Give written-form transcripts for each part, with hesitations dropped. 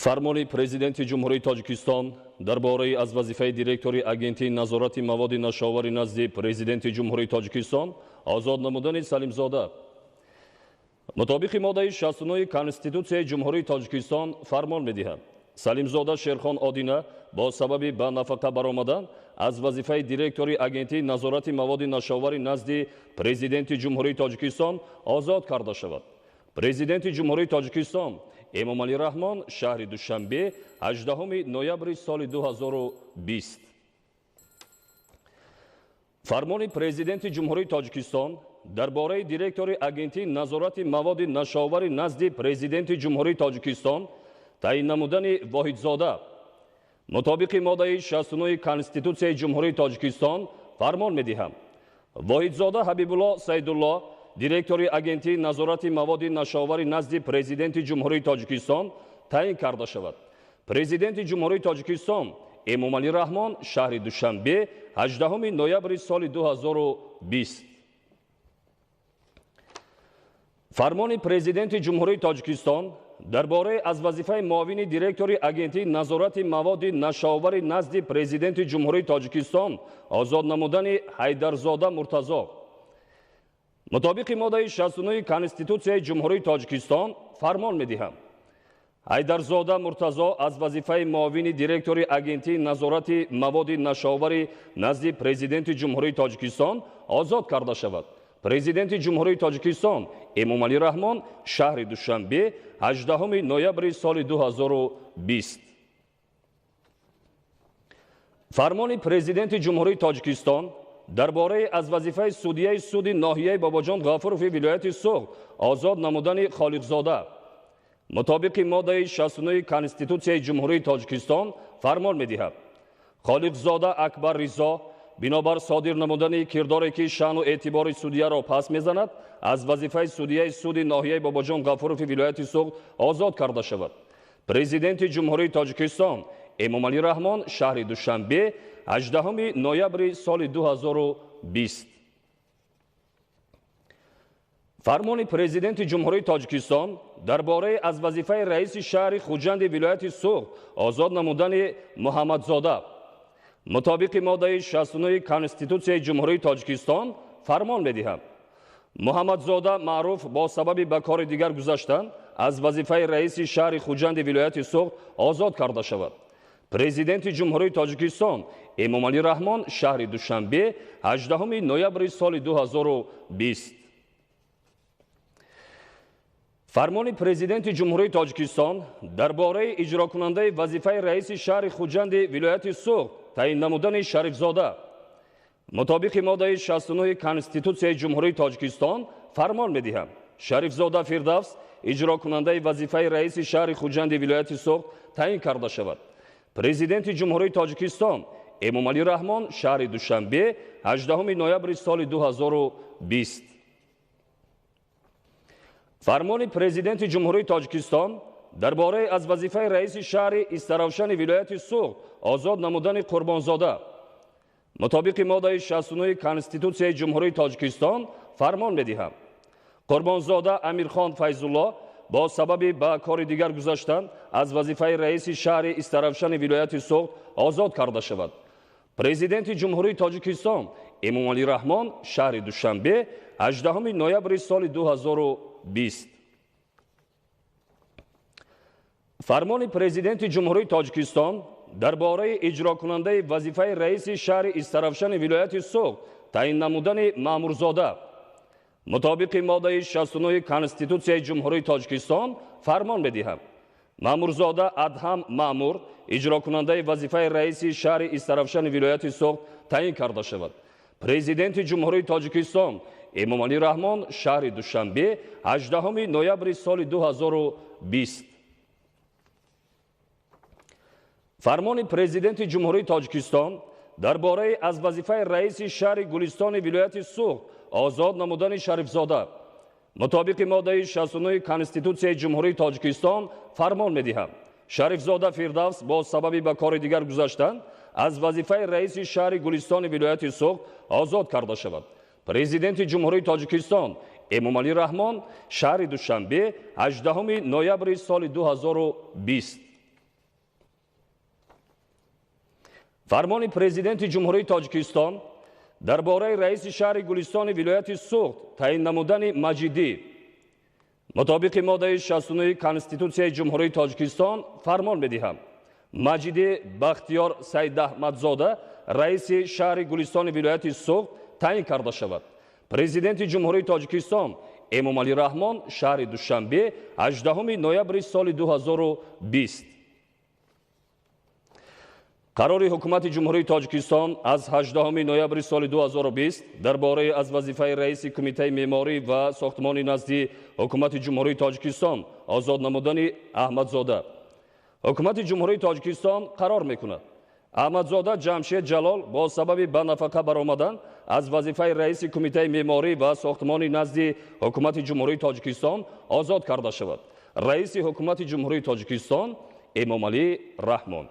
Фармони Президенти Ҷумҳурии Тоҷикистон дар бораи аз вазифаи директори Агентии назорати маводи нашъаовари назди Президенти Ҷумҳурии Тоҷикистон озод намудани Салимзода. Мутобиқи моддаи 69 Конститутсияи Ҷумҳурии Тоҷикистон фармон медиҳад: Салимзода Шерхон Одина бо сабаби ба нафақа баромадан аз вазифаи директори Агентии назорати маводи нашъаовари назди Президенти Ҷумҳурии Тоҷикистон озод карда шавад. Президенти Ҷумҳурии Тоҷикистон Эмомалӣ Раҳмон, шаҳри Душанбе, 18 ноябри соли 2020. Фармони Президенти Ҷумҳурии Тоҷикистон дар бораи директори Агентии назорати маводи нашъаовари назди Президенти Ҷумҳурии Тоҷикистон таъин намудани Воҳидзода. Мутобиқи моддаи 69 Конститутсияи Ҷумҳурии Тоҷикистон фармон медиҳам: Воҳидзода Ҳабибулло Саидулло директори Агентии назорати маводи нашъаовари назди Президенти Ҷумҳурии Тоҷикистон таъин карда шавад. Президенти Ҷумҳурии Тоҷикистон Эмомалӣ Раҳмон, шаҳри Душанбе, 18 ноябри соли 2020. Фармони Президенти Ҷумҳурии Тоҷикистон дар бораи аз вазифаи муовини директори Агентии назорати маводи нашъаовари назди Президенти Ҷумҳурии Тоҷикистон озод намудани Ҳайдарзода Муртазо. Мутобиқи моддаи 69 Конститутсияи Ҷумҳурии Тоҷикистон фармон медиҳам: Ҳайдарзода Муртазо аз вазифаи муовини директори Агентии назорати маводи нашъаовари назди Президенти Ҷумҳурии Тоҷикистон озод карда шавад. Президенти Ҷумҳурии Тоҷикистон Эмомалӣ Раҳмон, шаҳри Душанбе, 18 ноябри соли 2020. Фармони Президенти Ҷумҳурии Тоҷикистон дар бораи аз вазифаи судияи суди ноҳияи Бобоҷон Ғафурови вилояти Суғд озод намудани Холиқзода. Мутобиқи моддаи 69 Конститутсияи Ҷумҳурии Тоҷикистон фармон медиҳад: Холиқзода Акбар Ризо бинобар содир намудани кирдоре, ки шаъну эътибори судияро пас мезанад, аз вазифаи судияи суди ноҳияи Бобоҷон Ғафурови вилояти Суғд озод карда шавад. Президенти Ҷумҳурии Тоҷикистон Эмомалӣ Раҳмон, шаҳри Душанбе, 18 ноябри соли 2020. Фармони Президенти Ҷумҳурии Тоҷикистон дар бораи аз вазифаи раиси шаҳри Хуҷанди вилояти Суғд озод намудани Муҳаммадзода. Мутобиқи моддаи 69 Конститутсияи Ҷумҳурии Тоҷикистон фармон медиҳам: Муҳаммадзода Маъруф бо сабаби ба кори дигар гузаштан аз вазифаи раиси шаҳри Хуҷанди вилояти Суғд озод карда шавад. Президенти Ҷумҳурии Тоҷикистон Эмомалӣ Раҳмон, шаҳри Душанбе, 18 ноябри соли 2020. Фармони Президенти Ҷумҳурии Тоҷикистон дар бораи иҷрокунандаи вазифаи раиси шаҳри Хуҷанди вилояти Суғд таъин намудани Шарифзода. Мутобиқи моддаи 69 Конститутсияи Ҷумҳурии Тоҷикистон фармон медиҳам: Шарифзода Фирдавс иҷрокунандаи вазифаи раиси шаҳри Хуҷанди вилояти Суғд таъин карда шавад. Президенти Ҷумҳурии Тоҷикистон Эмомалӣ Раҳмон, шаҳри Душанбе, 18 ноябри соли 2020. Фармони Президенти Ҷумҳурии Тоҷикистон дар бораи аз вазифаи раиси шаҳри Истаравшани вилояти Суғд озод намудани Қурбонзода. Мутобиқи моддаи 69 Конститутсияи Ҷумҳурии Тоҷикистон фармон медиҳам: Қурбонзода Амирхон Файзулло бо сабаби ба кори дигар гузаштан аз вазифаи раиси шаҳри Истаравшани вилояти Суғд озод карда шавад. Президенти Ҷумҳурии Тоҷикистон Эмомалӣ Раҳмон, шаҳри Душанбе, 18 ноябри соли 2020. Фармони Президенти Ҷумҳурии Тоҷикистон дар бораи иҷрокунандаи вазифаи раиси шаҳри Истаравшани вилояти Суғд таъин намудани Маъмурзода. Мутобиқи моддаи 69 Конститутсияи Ҷумҳурии Тоҷикистон фармон медиҳам: Маъмурзода Адҳам Маъмур иҷрокунандаи вазифаи раиси шаҳри Истаравшани вилояти Суғд таъин карда шавад. Президенти Ҷумҳурии Тоҷикистон Эмомалӣ Раҳмон, шаҳри Душанбе, 18 ноябри соли 2020. Фармони Президенти Ҷумҳурии Тоҷикистон дар бораи аз вазифаи раиси шаҳри Гулистони вилояти Суғд озод намудани Шарифзода. Мутобиқи моддаи 69 Конститутсияи Ҷумҳурии Тоҷикистон фармон медиҳам: Шарифзода Фирдавс бо сабаби ба кори дигар гузаштан аз вазифаи раиси шаҳри Гулистони вилояти Суғд озод карда шавад. Президенти Ҷумҳурии Тоҷикистон Эмомалӣ Раҳмон, шаҳри Душанбе, 18 ноябри соли 2020. Фармони Президенти Ҷумҳурии Тоҷикистон дар бораи раиси шаҳри Гулистони вилояти Суғд таъин намудани Маҷидӣ. Мутобиқи моддаи 69 Конститутсияи Ҷумҳурии Тоҷикистон фармон медиҳам: Маҷидӣ Бахтиёр Саидаҳмадзода раиси шаҳри Гулистони вилояти Суғд таъин карда шавад. Президенти Ҷумҳурии Тоҷикистон Эмомалӣ Раҳмон, шаҳри Душанбе, 18 ноябри соли 2020. Қарори Ҳукумати Ҷумҳурии Тоҷикистон аз 18 ноябри соли 2020 дар бораи аз вазифаи раиси Кумитаи меъморӣ ва сохтмони назди Ҳукумати Ҷумҳурии Тоҷикистон озод намудани Аҳмадзода. Ҳукумати Ҷумҳурии Тоҷикистон қарор мекунад: Аҳмадзода Ҷамшед Ҷалол бо сабаби ба нафақа баромадан аз вазифаи раиси Кумитаи меъморӣ ва сохтмони назди Ҳукумати Ҷумҳурии Тоҷикистон озод карда шавад. Раиси Ҳукумати Ҷумҳурии Тоҷикистон Эмомалӣ Раҳмон.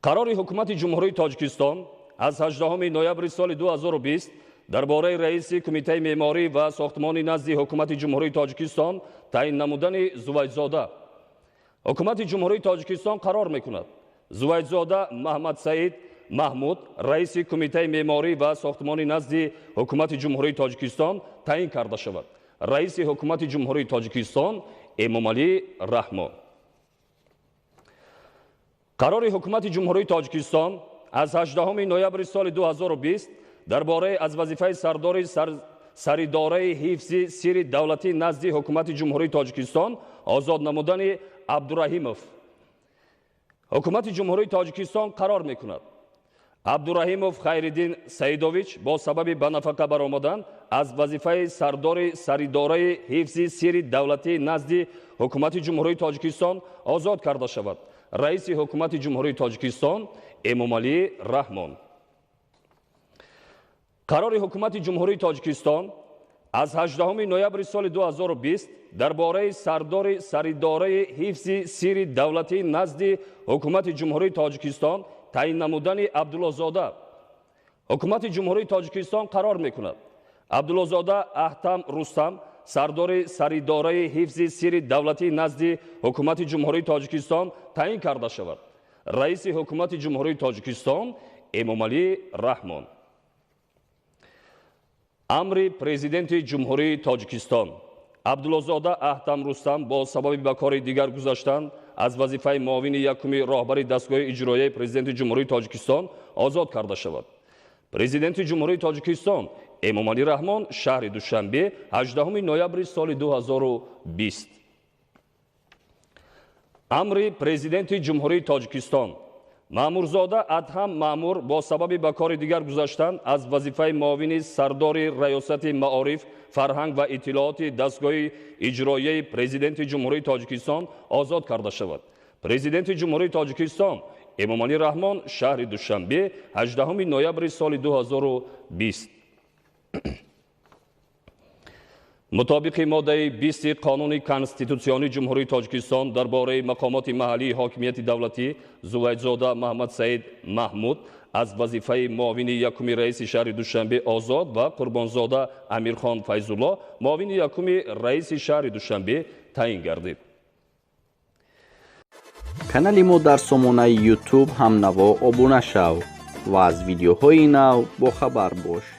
Қарори Ҳукумати Ҷумҳурии Тоҷикистон аз 18 ноябри соли 2020 дар бораи раиси Кумитаи меъморӣ ва сохтмони назди Ҳукумати Ҷумҳурии Тоҷикистон таъин намудани Зувайдзода. Ҳукумати Ҷумҳурии Тоҷикистон қарор мекунад: Зувайдзода Маҳмадсаид Маҳмуд раиси Кумитаи меъморӣ ва сохтмони назди Ҳукумати Ҷумҳурии Тоҷикистон таъин карда шавад. Раиси Ҳукумати Ҷумҳурии Тоҷикистон Эмомалӣ Раҳмон. Қарори Ҳукумати Ҷумҳурии Тоҷикистон аз 18 ноябри соли 2020 дар бораи аз вазифаи сардори Саридораи ҳифзи сирри давлатӣ назди Ҳукумати Ҷумҳурии Тоҷикистон озод намудани Абдураҳимов. Ҳукумати Ҷумҳурии Тоҷикистон қарор мекунад: Абдураҳимов Хайриддин Саидович бо сабаби ба нафақа баромадан аз вазифаи сардори Саридораи ҳифзи сирри давлатӣ назди Ҳукумати Ҷумҳурии Тоҷикистон озод карда шавад. Раиси Ҳукумати Ҷумҳурии Тоҷикистон Эмомалӣ Раҳмон. Қарори Ҳукумати Ҷумҳурии Тоҷикистон аз 18 ноябри соли 2020 дар бораи сардори Саридораи ҳифзи сирри давлатӣ назди Ҳукумати Ҷумҳурии Тоҷикистон таъин намудани Абдуллозода. Ҳукумати Ҷумҳурии Тоҷикистон қарор мекунад: Абдуллозода Аҳтам Рустам сардори Саридораи ҳифзи сирри давлатӣ назди Ҳукумати Ҷумҳурии Тоҷикистон таъин карда шавад. Раиси Ҳукумати Ҷумҳурии Тоҷикистон Эмомалӣ Раҳмон. Амри Президенти Ҷумҳурии Тоҷикистон: Абдуллозода Аҳтам Рустам бо сабаби ба кори дигар гузаштан аз вазифаи муовини якуми роҳбари дастгоҳи иҷроияи Президенти Ҷумҳурии Тоҷикистон озод карда шавад. Президенти Ҷумҳурии Тоҷикистон Эмомалӣ Раҳмон, шаҳри Душанбе, 18 ноябри соли 2020. Амри Президенти Ҷумҳурии Тоҷикистон: Маъмурзода Адҳам Маъмур бо сабаби ба кори дигар гузаштан аз вазифаи муовини сардори Раёсати маориф, фарҳанг ва иттилооти дастгоҳи иҷроияи Президенти Ҷумҳурии Тоҷикистон озод карда шавад. Президенти Ҷумҳурии Тоҷикистон Эмомалӣ Раҳмон, шаҳри Душанбе, 18 ноябри соли 2020. Мутобиқи моддаи 20 Қонуни Конститутсионии Ҷумҳурии Тоҷикистон дар бораи мақомоти маҳаллии ҳокимияти давлатӣ Зувайдзода Маҳмадсаид Маҳмуд аз вазифаи муовини якуми раиси шаҳри Душанбе озод ва Қурбонзода Амирхон Файзулло муовини якуми раиси шаҳри Душанбе таъин гардид. Канали мо дар сомонаи YouTube «Ҳамнаво» обуна шав ва аз видеоҳои нав бохабар бош.